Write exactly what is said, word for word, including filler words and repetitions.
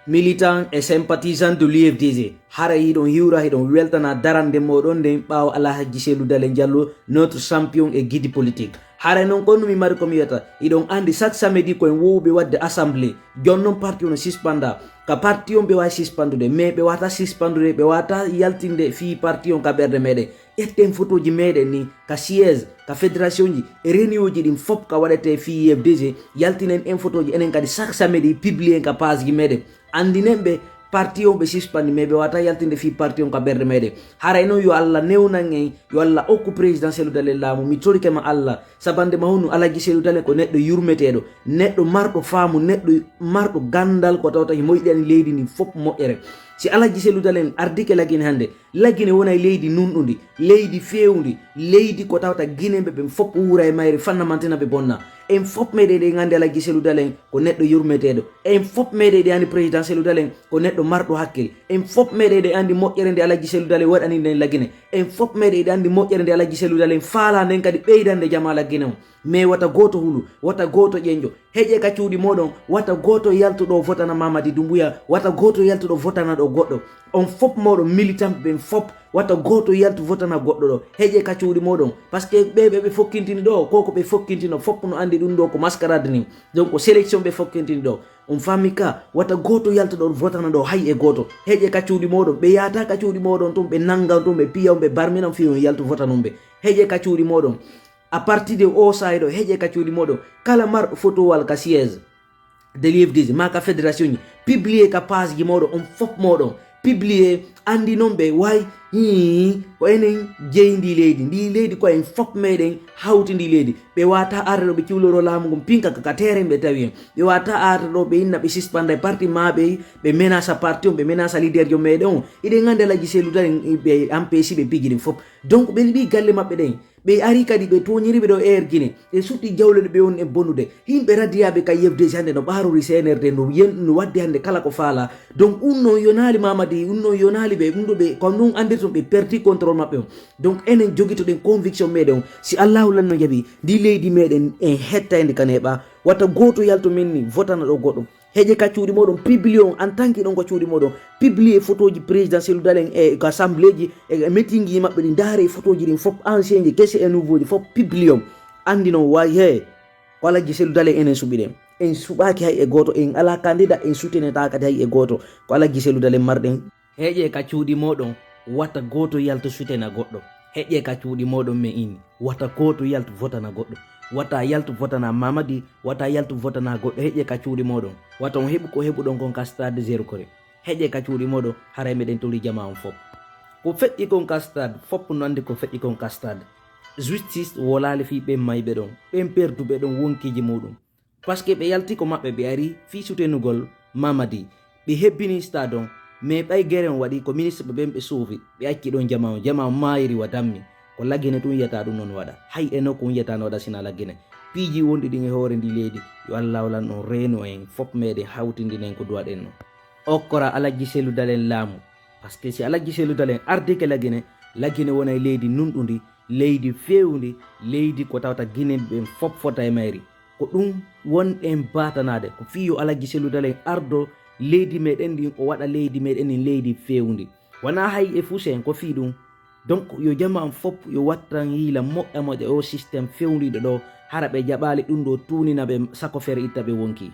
Militant et sympathisant de l'U F D G, hara hiɗon hiwra, hiɗon weltana darande moɗon nden ɓaawo Alhaji Cellou Dalein Diallo, notre champion et guide politique. Hara non konno mi mari ko mi wiyata, hiɗon andi chaque samedi ko en wowɓe wadde assemblée. Jon non parti on no suspenda. Ka parti on ɓe wawi suspendude, mais ɓe wata suspendude, ɓe wata yaltinde fii parti on ka ɓernde meɗen. Ƴetten photoji meɗen ni, ka siège, ka fédération ji, e réunion ji ɗin fop ka waɗete fii U F D G, yaltinen en photoji enen kadi chaque samedi publien ka page ji meɗen. Andinen ɓe parti on ɓe suspandi, mais ɓe wata yaltinde fii parti on ka ɓernde meɗen. Haray non yo Allah newnan en, yo Allah okku président Cellou Dalein laamu, mi torike ma Allah, sabande ma hunu Alhaji Cellou Dalein ko neɗɗo yurmeteɗo, neɗɗo marɗo faamu, neɗɗo marɗo gandal ko tawta himo yiɗani leydi ndin fop moƴƴere. Si Alhaji Cellou Dalein ardike Lagine hande, Lagine wonay leydi nunɗundi, leydi feewndi, leydi ko tawta Guinéen ɓe ɓen fop wuura e mayri fanna mantina ɓe bonna. En fop meɗen ɗen andi Alhaji Cellou Dalein ko neɗɗo yurmeteɗo. En fop meɗen ɗen andi président Cellou Dalein ko neɗɗo marɗo hakkil. En fop meɗen ɗen andi moƴƴere nde Alhaji Cellou Dalein waɗani nden Lagine. En fop meɗen ɗen andi moƴƴere nde Alhaji Cellou Dalein faala nden kadi ɓeydande jamaa Lagine on. Mais wata gooto hulu, wata gooto ƴenƴo. Heƴe ka cuuɗi moɗon, wata gooto yaltu ɗo votana Mamadi Doumbouya, wata gooto yaltu ɗo votana ɗo goɗɗo. On fop moɗon militant ɓen fop, wata gooto yaltu votana goɗɗo ɗo. Heƴe ka cuuɗi moɗon, parce que ɓe ɓe ɓe fokkintini ɗo, ko ko ɓe fokkintino fop no andi ɗum ɗo ko mascarade ni. Donc ko sélection ɓe fokkintini ɗo. On faami ka, wata gooto yaltu ɗo votana ɗo hay e gooto. Heƴe ka cuuɗi moɗon, ɓe yahata ka cuuɗi moɗon tun, ɓe nanga on tun, ɓe piya on, ɓe barmina on fii on yaltu votana on ɓe. Heƴe ka cuuɗi moɗon. À partir de o saa'i ɗo, heƴe ka cuuɗi moɗon, kala marɗo fotowal ka siège de l'U F D G, maa ka fédération ji, publier ka page ji moɗon, on fop moɗon, publier, andi non ɓe, way, hii, ko enen jeyi ndi leydi, ndi leydi ko en fop meɗen hawti ndi leydi. Ɓe wata arde ɗo ɓe cuuloro laamu ngun pinka ka, ka terrain ɓe tawi en. Ɓe wata arde ɗo ɓe inna ɓe suspenda e parti maa ɓe, ɓe menace parti on, ɓe menace leader jo meɗen on. Iɗen andi Alhaji Cellou Dalein, ɓe empêche ɓe piiji ɗin fop. Donc ɓe liɓi galle maɓɓe ɗen. Ɓe ari kadi ɓe toñiri ɓe ɗo Air Guinée. Ɓe sutti jawle ɗe ɓe woni e bonude. Yimɓe radiyaaɓe ka U F D G hande no ɓaarori C N R D no yen-, no wadde hande kala ko faala. Donc ɗum non yonaali Mamadi, ɗum non yonaali ɓe, ɗum ɗo ɓe, ko ɗum andirton ɓe perdi contrôle maɓɓe on. Donc enen jogitoɗen conviction meɗen on. Si Allahu lanno jaɓi, ndi leydi meɗen en hettayndi ka neeɓa. Wata gooto yalto men ni votana ɗo goɗɗo. Heƴe ka cuuɗi moɗon, publier on, en tant que ɗon ko cuuɗi moɗon, publier photoji président Cellou Dalein e ko assemblée ji, e meeting ji maɓɓe ɗi, ndaare photoji ɗin fop, ancien ji, kese e nouveau ji fop, publier on. Andi non, way he, ko Alhaji Cellou Dalein enen suɓiɗen. En suɓaki hay e gooto, en ala candidat, en soutenata kadi hay e gooto. Ko Alhaji Cellou Dalein marɗen. Heƴe ka cuuɗi moɗon, wata gooto yaltu sutena goɗɗo. Heƴe ka cuuɗi moɗon men ini, wata gooto yaltu votana goɗɗo. Wata yaltu votana Mamadi, wata yaltu votana goɗɗo. Heƴe ka cuuɗi moɗon. Wata on heɓu ko heɓuɗon kon ka stade Zéro Kori. Heƴe ka cuuɗi moɗon, haray meɗen toli jama on fop. Ko feƴƴi kon ka stade, fop no andi ko feƴƴi kon ka stade. Justice wolaali fii ɓen mayɓe ɗon, ɓen perduɓe ɗon wonkiji muɗum. Parce que ɓe yalti ko maɓɓe, ɓe ari fii sutenugol Mamadi. Ɓe hebbini stade on, mais ɓay gere on waɗi, ko ministre ɓe ɓen ɓe suufi, ɓe acci ɗon jama on, jama on maayiri wa dammi. Ko Lagine tun yiyata ɗum non waɗa. Hay e nokku on yiyata no waɗa sina Lagine. Piiji wonɗi ɗin e hoore ndi leydi, yo Allah walan on reenu en, fop meɗen hawtindinen ko duwaɗen non. Okkora Alhaji Cellou Dalein laamu. Parce que si Alhaji Cellou Dalein ardike Lagine, Lagine wonay leydi nunɗundi, leydi feewndi, leydi ko tawta Guinéen ɓen fop fota e mayri. Ko ɗum wonɗen baatanaade, ko fii yo Alhaji Cellou Dalein ardo leydi meɗen ndin, o waɗa leydi meɗen ndin leydi feewndi. Wanaa hay e Fuseen, ko fii ɗum. Donc, yo jama on fop yo wattan hiila moƴƴa moƴƴa o système fewndiiɗo ɗo, hara ɓe jaɓaali ɗum ɗo tuunina ɓe sako fere itta ɓe wonki.